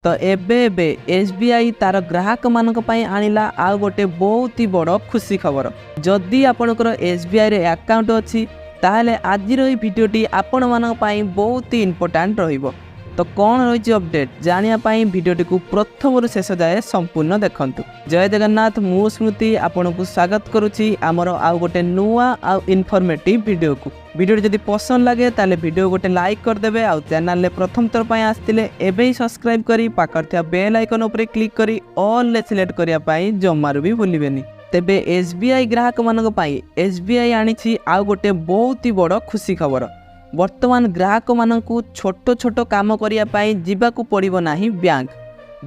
ତ ଏବେ ଏବେ ଏସ୍ବିଆଇ ତାର ଗ୍ରାହକମାନଙ୍କ ପାଇଁ ଆଣିଲା ଆଉ ଗୋଟେ ବହୁତ ହି ବଡ଼ ଖୁସି ଖବର। ଯଦି ଆପଣଙ୍କର ଏସ୍ବିଆଇରେ ଆକାଉଣ୍ଟ ଅଛି, ତାହେଲେ ଆଜିର ଏହି ଭିଡ଼ିଓଟି ଆପଣମାନଙ୍କ ପାଇଁ ବହୁତ ହି ଇମ୍ପୋର୍ଟାଣ୍ଟ ରହିବ। ତ କ'ଣ ରହିଛି ଅପଡେଟ୍, ଜାଣିବା ପାଇଁ ଭିଡ଼ିଓଟିକୁ ପ୍ରଥମରୁ ଶେଷ ଯାଏ ସମ୍ପୂର୍ଣ୍ଣ ଦେଖନ୍ତୁ। ଜୟ ଜଗନ୍ନାଥ, ମୁଁ ସ୍ମୃତି ଆପଣଙ୍କୁ ସ୍ୱାଗତ କରୁଛି ଆମର ଆଉ ଗୋଟେ ନୂଆ ଆଉ ଇନଫର୍ମେଟିଭ୍ ଭିଡ଼ିଓକୁ। ଭିଡ଼ିଓଟି ଯଦି ପସନ୍ଦ ଲାଗେ, ତାହେଲେ ଭିଡ଼ିଓ ଗୋଟେ ଲାଇକ୍ କରିଦେବେ ଆଉ ଚ୍ୟାନେଲରେ ପ୍ରଥମ ଥର ପାଇଁ ଆସିଥିଲେ ଏବେ ହିଁ ସବସ୍କ୍ରାଇବ୍ କରି ପାଖରେ ଥିବା ବେଲ୍ ଆଇକନ୍ ଉପରେ କ୍ଲିକ୍ କରି ଅଲ୍ରେ ସିଲେକ୍ଟ କରିବା ପାଇଁ ଜମାରୁ ବି ଭୁଲିବେନି। ତେବେ ଏସ୍ବିଆଇ ଗ୍ରାହକମାନଙ୍କ ପାଇଁ ଏସ୍ବିଆଇ ଆଣିଛି ଆଉ ଗୋଟେ ବହୁତ ହି ବଡ଼ ଖୁସି ଖବର। ବର୍ତ୍ତମାନ ଗ୍ରାହକମାନଙ୍କୁ ଛୋଟ ଛୋଟ କାମ କରିବା ପାଇଁ ଯିବାକୁ ପଡ଼ିବ ନାହିଁ ବ୍ୟାଙ୍କ।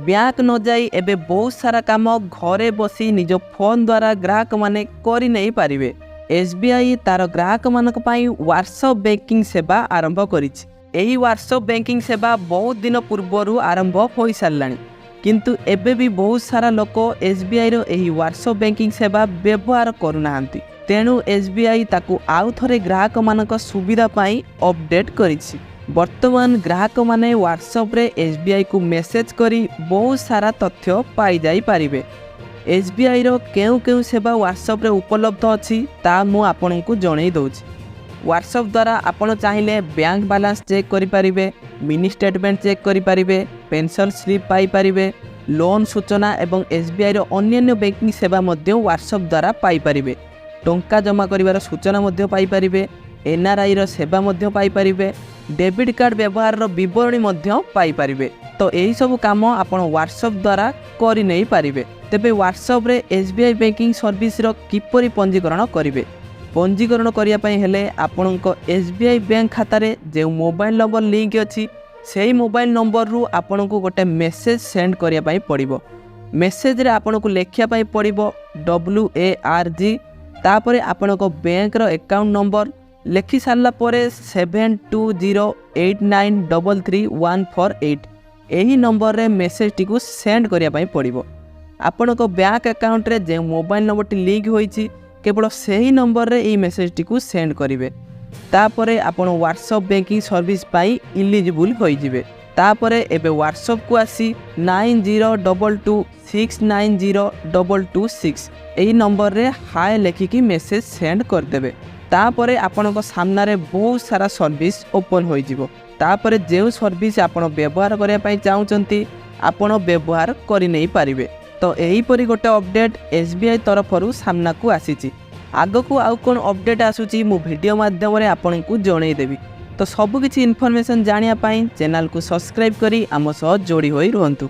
ବ୍ୟାଙ୍କ ନ ଯାଇ ଏବେ ବହୁତ ସାରା କାମ ଘରେ ବସି ନିଜ ଫୋନ୍ ଦ୍ୱାରା ଗ୍ରାହକମାନେ କରିନେଇ ପାରିବେ। ଏସ୍ବିଆଇ ତାର ଗ୍ରାହକମାନଙ୍କ ପାଇଁ ହ୍ୱାଟ୍ସଅପ୍ ବ୍ୟାଙ୍କିଂ ସେବା ଆରମ୍ଭ କରିଛି। ଏହି ହ୍ୱାଟ୍ସଅପ୍ ବ୍ୟାଙ୍କିଂ ସେବା ବହୁତ ଦିନ ପୂର୍ବରୁ ଆରମ୍ଭ ହୋଇସାରିଲାଣି, କିନ୍ତୁ ଏବେ ବି ବହୁତ ସାରା ଲୋକ ଏସ୍ବିଆଇର ଏହି ହ୍ୱାଟ୍ସଅପ୍ ବ୍ୟାଙ୍କିଂ ସେବା ବ୍ୟବହାର କରୁନାହାନ୍ତି। ତେଣୁ ଏସ୍ବିଆଇ ତାକୁ ଆଉ ଥରେ ଗ୍ରାହକମାନଙ୍କ ସୁବିଧା ପାଇଁ ଅପଡେଟ୍ କରିଛି। ବର୍ତ୍ତମାନ ଗ୍ରାହକମାନେ ହ୍ୱାଟ୍ସଅପ୍ରେ ଏସ୍ବିଆଇକୁ ମେସେଜ୍ କରି ବହୁତ ସାରା ତଥ୍ୟ ପାଇଯାଇପାରିବେ। ଏସ୍ବିଆଇର କେଉଁ କେଉଁ ସେବା ହ୍ୱାଟ୍ସଅପ୍ରେ ଉପଲବ୍ଧ ଅଛି, ତାହା ମୁଁ ଆପଣଙ୍କୁ ଜଣାଇ ଦେଉଛି। ହ୍ୱାଟ୍ସଅପ୍ ଦ୍ୱାରା ଆପଣ ଚାହିଁଲେ ବ୍ୟାଙ୍କ ବାଲାନ୍ସ ଚେକ୍ କରିପାରିବେ, ମିନି ଷ୍ଟେଟମେଣ୍ଟ ଚେକ୍ କରିପାରିବେ, ପେନ୍ସନ୍ ସ୍ଲିପ୍ ପାଇପାରିବେ, ଲୋନ୍ ସୂଚନା ଏବଂ ଏସ୍ବିଆଇର ଅନ୍ୟାନ୍ୟ ବ୍ୟାଙ୍କିଂ ସେବା ମଧ୍ୟ ହ୍ୱାଟ୍ସଅପ୍ ଦ୍ୱାରା ପାଇପାରିବେ। ଟଙ୍କା ଜମା କରିବାର ସୂଚନା ମଧ୍ୟ ପାଇପାରିବେ, ଏନ୍ଆର୍ଆଇର ସେବା ମଧ୍ୟ ପାଇପାରିବେ, ଡେବିଟ୍ କାର୍ଡ଼ ବ୍ୟବହାରର ବିବରଣୀ ମଧ୍ୟ ପାଇପାରିବେ। ତ ଏହିସବୁ କାମ ଆପଣ ହ୍ୱାଟ୍ସଅପ୍ ଦ୍ୱାରା କରିନେଇ ପାରିବେ। ତେବେ ହ୍ୱାଟ୍ସଅପ୍ରେ ଏସ୍ବିଆଇ ବ୍ୟାଙ୍କିଂ ସର୍ଭିସର କିପରି ପଞ୍ଜୀକରଣ କରିବେ? ପଞ୍ଜୀକରଣ କରିବା ପାଇଁ ହେଲେ ଆପଣଙ୍କ ଏସ୍ବିଆଇ ବ୍ୟାଙ୍କ ଖାତାରେ ଯେଉଁ ମୋବାଇଲ ନମ୍ବର ଲିଙ୍କ ଅଛି, ସେହି ମୋବାଇଲ ନମ୍ବରରୁ ଆପଣଙ୍କୁ ଗୋଟେ ମେସେଜ୍ ସେଣ୍ଡ କରିବା ପାଇଁ ପଡ଼ିବ। ମେସେଜରେ ଆପଣଙ୍କୁ ଲେଖିବା ପାଇଁ ପଡ଼ିବ WARG, ତାପରେ ଆପଣଙ୍କ ବ୍ୟାଙ୍କର ଆକାଉଣ୍ଟ ନମ୍ବର ଲେଖି ସାରିଲା ପରେ 7208933148 ଏହି ନମ୍ବରରେ ମେସେଜଟିକୁ ସେଣ୍ଡ କରିବା ପାଇଁ ପଡ଼ିବ। ଆପଣଙ୍କ ବ୍ୟାଙ୍କ ଆକାଉଣ୍ଟରେ ଯେଉଁ ମୋବାଇଲ ନମ୍ବରଟି ଲିଙ୍କ ହୋଇଛି, କେବଳ ସେହି ନମ୍ବରରେ ଏହି ମେସେଜଟିକୁ ସେଣ୍ଡ କରିବେ। ତାପରେ ଆପଣ ହ୍ୱାଟ୍ସଅପ୍ ବ୍ୟାଙ୍କିଂ ସର୍ଭିସ୍ ପାଇଁ ଇଲିଜିବୁଲ୍ ହୋଇଯିବେ। ତାପରେ ଏବେ ହ୍ୱାଟ୍ସଅପ୍କୁ ଆସି 9022690226 ଏହି ନମ୍ବରରେ ହାଏ ଲେଖିକି ମେସେଜ୍ ସେଣ୍ଡ କରିଦେବେ। ତାପରେ ଆପଣଙ୍କ ସାମ୍ନାରେ ବହୁତ ସାରା ସର୍ଭିସ୍ ଓପନ୍ ହୋଇଯିବ। ତାପରେ ଯେଉଁ ସର୍ଭିସ୍ ଆପଣ ବ୍ୟବହାର କରିବା ପାଇଁ ଚାହୁଁଛନ୍ତି, ଆପଣ ବ୍ୟବହାର କରିନେଇ ପାରିବେ। ତ ଏହିପରି ଗୋଟେ ଅପଡ଼େଟ୍ ଏସ୍ବିଆଇ ତରଫରୁ ସାମ୍ନାକୁ ଆସିଛି। ଆଗକୁ ଆଉ କ'ଣ ଅପଡ଼େଟ୍ ଆସୁଛି, ମୁଁ ଭିଡ଼ିଓ ମାଧ୍ୟମରେ ଆପଣଙ୍କୁ ଜଣାଇଦେବି। ତ ସବୁକିଛି ଇନଫର୍ମେସନ୍ ଜାଣିବା ପାଇଁ ଚ୍ୟାନେଲକୁ ସବସ୍କ୍ରାଇବ୍ କରି ଆମ ସହ ଯୋଡ଼ି ହୋଇ ରୁହନ୍ତୁ।